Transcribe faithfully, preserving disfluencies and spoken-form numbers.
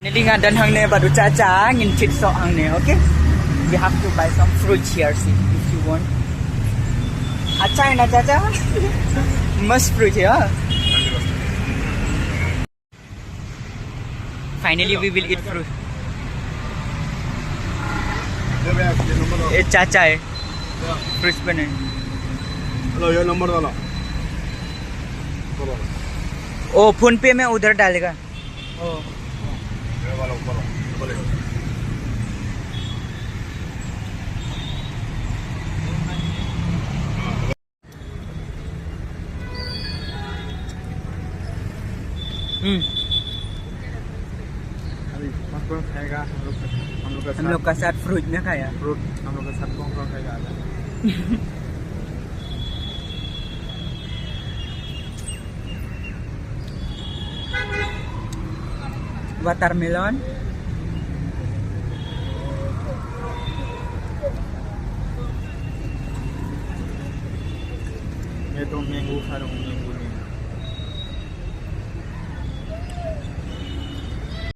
Finally nga don hangne bad u Chacha, ngin thied soh hangne, okay? We have to buy some fruit here, see, if you want. Acha hai na, Chacha? Mast fruit hai, ha? Finally, we will eat fruit. ये चाचा है, fruits पे नहीं। हेलो, ये नंबर डालो। ओ, PhonePe में उधर डालेगा। ओ। ये वाला ऊपर वाला, डबल है। हम्म। अभी कौन कौन खाएगा? हम लोग का, हम लोग का हम लोग साथ का साथ फ्रूट में खाया। फ्रूट हम लोग का साथ कौन कौन खाएगा? आजा। Watermelon. मैं तो मैंगो खा रहा हूँ, मैंगो।